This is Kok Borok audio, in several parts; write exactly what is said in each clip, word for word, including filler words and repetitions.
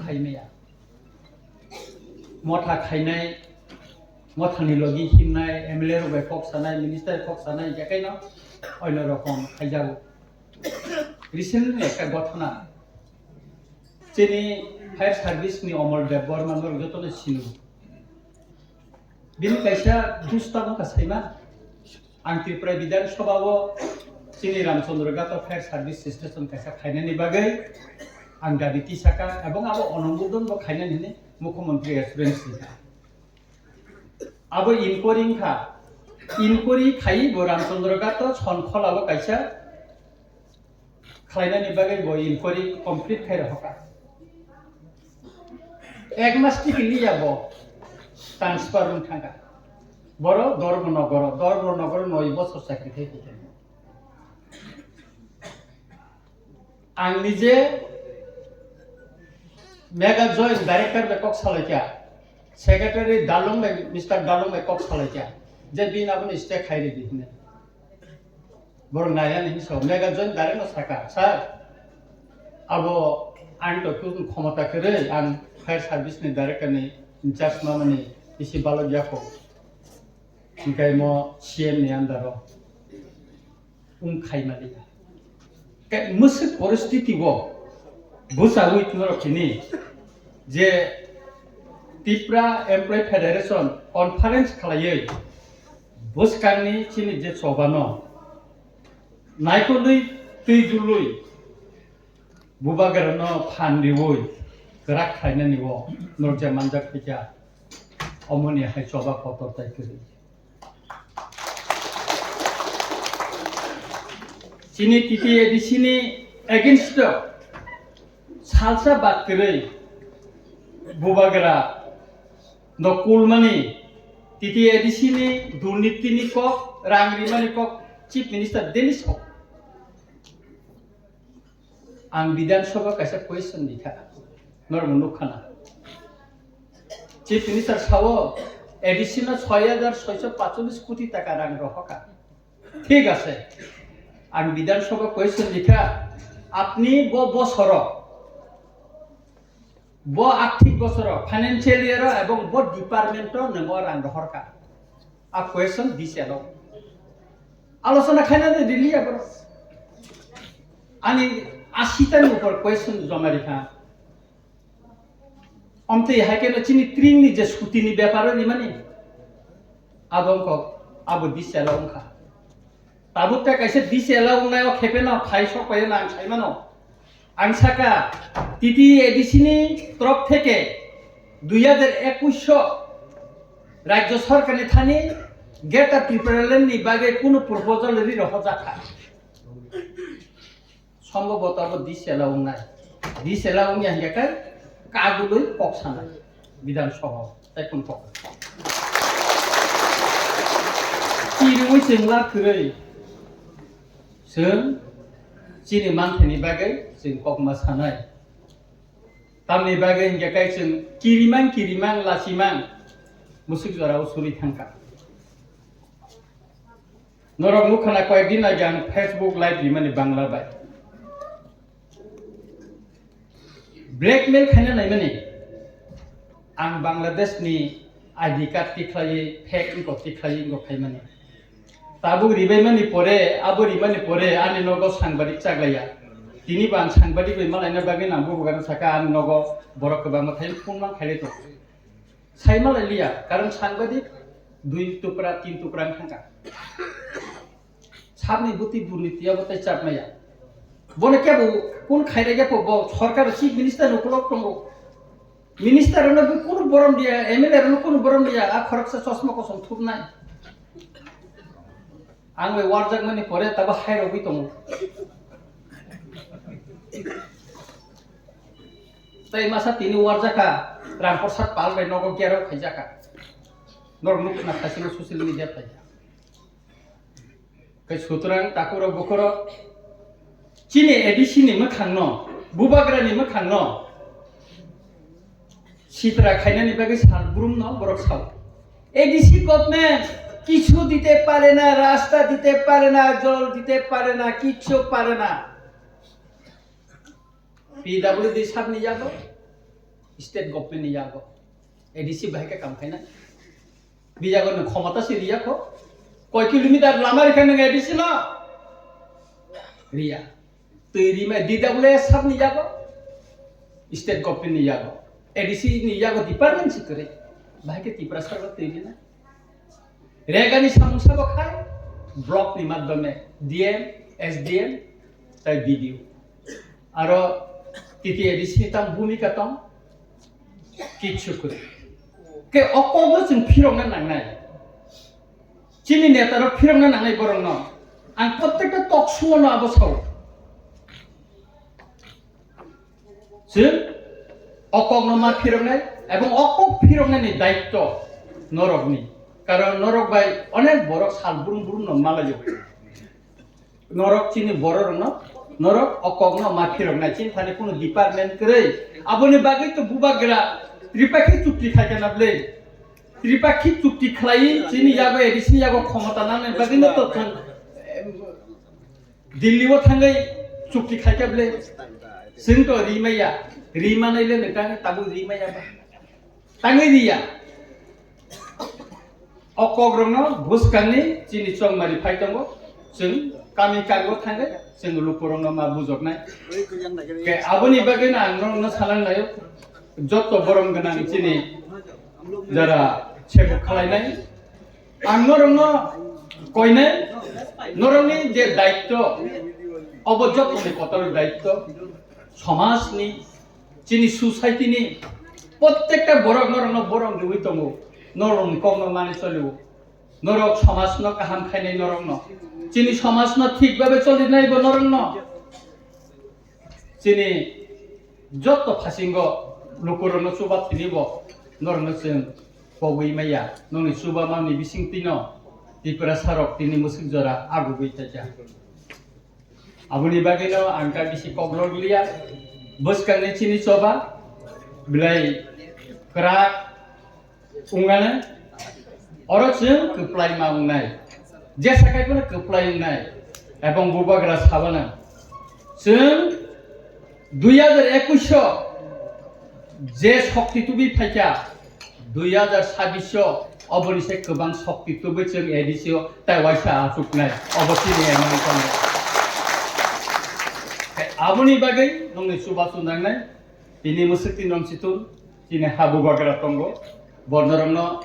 khaimaya. Motha khainai, mothani logi himnai, M L A rok bai kok sanai, minister kok sanai, je kaino oino rokom khaijago. Recently ekta gothona, chini fire service ni Omol Debbarma norok jotono sino. Bini kaisa dusta wngkha saima, ang Tripura Bidhan Sabha o chini Ramchandra Ghat o fire service station kaisa khainani bagwi ang dabi tisaka, ebong abo onumodon bo khainani hinwi Mukhyamantri assurance rikha. Abo inquiry wngkha, inquiry khai bo Ramchandra Ghat o Sonkhola o kaisa khlainani bagwi bo inquiry complete khai rokha. Ek mas tiki liya bo transfer wng thangkha. Boro Dharmanagar, Dharmanagar noi bosor chakri khai phikha. Ang nije Mega Joint Director bai kok salaikha, Secretary Dalung bai, Mister Dalung bai kok salaikha, je bini aboni stay khai ridi hinwi. Borok naiya ni hinwi sao, Mega Joint Direct no saka, "Sir, abo ang to kun khomota kwrwi, ang fire service ni director ni in charge mamani bisi balok yakho." Hinkhe mo C M ni under o wng khaimaliya. Khe mwswk poristiti o bwchaui norok hini je Tripura Employee Federation conference khlaiwi bwskangni chini je chobano naikolwi twi dulwi bubagrano phan riwi kwrak khlainani o norok je manjak phikha, omoni hai choba kotor tai kwrwi. Chini T T A D C ni against o salsa bak kwrwi bubagra no kulmani T T A D C ni durniti ni kok, rang rimani kok Chief Minister Denish Hok. Ang Bidhan Sabha kaisa question rikha, norok nukha na. Chief Minister sao, A D C no soi hajar soiso pacholish koti taka rang rohorkha. Thik ase. Ang Bidhan Sabha question rikha, apni bo bosoro, bo arthik bosoro, financial year o ebong bo department o nwngo rang rohorkha? A question D C alo. Alochona khainani riliya borok. Ani ashi tani upor question joma rikha. Omtwi hai kheno chini tring ni je scooty ni bepar o rimani, abo wngkha, abo D C alo wngkha. Tabuk ta kaisa D C alo wngnai o khepe no phai sok pai no ang sai mano. Ang saka, T T A D C ni torop theke dui hajar ekush o Rajya Sarkar ni thani Greater Tipraland ni bagwi kunu proposal ri rohorjakha. Sombhoboto abo D C alo wngnai. D C alo wngya hinkhe kagului kok sanai. Bidhan Sabha tei kun kok. Chiriwi chwng la kwrwi. Chwng chini manthani bagwi chwng kokma sanai. Tamni bagwi hinkhe kai chwng kirimang kirimang lachimang musuk jorao suri thangkha. Norok nukha na koyek din age ang Facebook live rimani Bangla bai. Blackmail khaina naimani. Ang Bangladesh ni I D card tikhlaiwi fake wngkok tikhlaiwi wngkok khaimani. Tabuk ribaimani pore, abo rimani pore ani nogo sangbadik chaglaiya. Tini bo ang sangbadik bai malaina bagwi nang bubugarno saka ani nogo borok kwbangma thai phone mang khailai tongo. Sai malai liya, karon sangbadik dui tukra, tin tukra wng thangkha. Sabni buti durniti abo tei chap maya. Bono kebo kun khairega po bo sorkar chief minister no kolok tongo. Minister no bo kunu borom dia, M L A no kunu borom dia, a khoroksa chosma kosom thupnai. Ang bai warjakmani pore tabo hai rogwi tongo. Tei masa tini warjakha, Ramprasad Pal bai nogo gerok khaijakha. Norok nukna khaisino social media phaikha. Khe sutrang takhurok bukhurok chini A D C ni mwkhangno, bubagrani mwkhangno sitra khainani bagwi sal brumno borok sao. A D C government কিছু দিতে পারে না, রাস্তা দিতে পারে না, জল দিতে পারে না, কিচ্ছু পারে না। P W D sabni yago state government ni yago. A D C bahai khe kam khaina. Biyago nwng khomota se riya kho. Koi kilometer lama rikha nwng A D C no? Riya. Twi rimai D W S sab ni yago. State government ni yago. A D C ni yago department se kwrwi. Bahai khe Tiprasa sargo twi rina. Regani samung sabo khai block ni madhyome D M, S D M, tai B D O. Aro T T A D C ni tam bhumika tong, kichu kwrwi. Ke okogno chwng phirokna nangnai. Chini neta rok phirokna nangnai borokno. Ang prottekta talk show no abo sao. Chwng o kokno ma phiroknai, ebong o kok phiroknani daitto norokni. Karon norok bai onek borok sal brum brum no malaio. Norok chini borok rokno, norok o kokno ma phiroknai, chini thani kunu department kwrwi. Aboni bagwi to bubagra Tripakhi chukti khaikha na bwle. Tripakhi chukti khlai chini yago A D C ni yago khomota nangnai bagwi no to thang. Delhi o thangwi chukti khaikha bwle. Chwng to rimaya. Rimanai le nwng tangwi tabuk rimaya ba. Tangwi riya. O kokrokno bwskangni chini chongmari phai tongo. Chwng kami kago thangwi chwng lukurokno ma bujoknai. Ke aboni bagwino ang norokno salang laio. Jotto borom gwnang chini jara chebuk khlainai. Ang norokno koinai, norokni je daitto, obo jotoni kotor daitto, somajni, chini society ni, prottekta borok norokno borom riwi tongo, norokni kokno mani cholio, norok somajno kaham khainai norokno, chini somajno thik babe cholinai bo norokno, chini jotto phasingo lukurokno chuba thini bo norokno chwng pogwi maya, nokni chuba mani bising tino Tiprasa rok tini mwswk jora agugwi thaikha. Aboni bagwino ang kha bisi kok lorliya, bwskangni chini choba belai kwrak wngmano, oro chwng kwplai ma wngnai, jesa khai phano kwplai wngnai, ebong bubagra sabana chwng dui hajar ekush o je shokti tubui phaikha, dui hajar sabbish o oboni se kwbang shokti tubui chwng A D C o tai waisa achuknai, obo chini emani kono. Aboni bagwi nongni chubachu nangnai, tini mwswk tini rom situng, tini ha bubagra tongo, bo norokno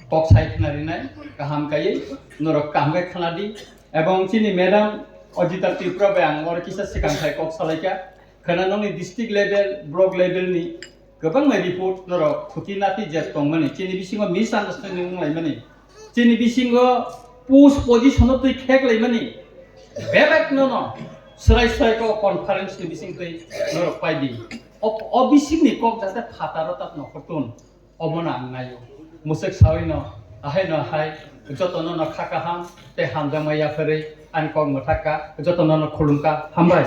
kok sai khna rinai, kaham kaiwi norok kaham khe khna di, ebong chini madam Ajita Tripura bai ang oro kisa swkang khai kok salaikha, khwna nongni district level, block level ni kwbangma report norok khuti nati je tongmani, chini bisingo misunderstanding wnglaimani, chini bisingo post position o twi kheklaimani, bebak no no swrai swrai kok conference ni bising twi norok paidi. O, o bising ni kok jate phataro tak no khotun. Obono ang naio. Mwswk sawi no, ahai no hai, jotono no kha kaham, tei hamjakma yapharwi ani kok mwthak kha, jotono no khulum kha, hambai.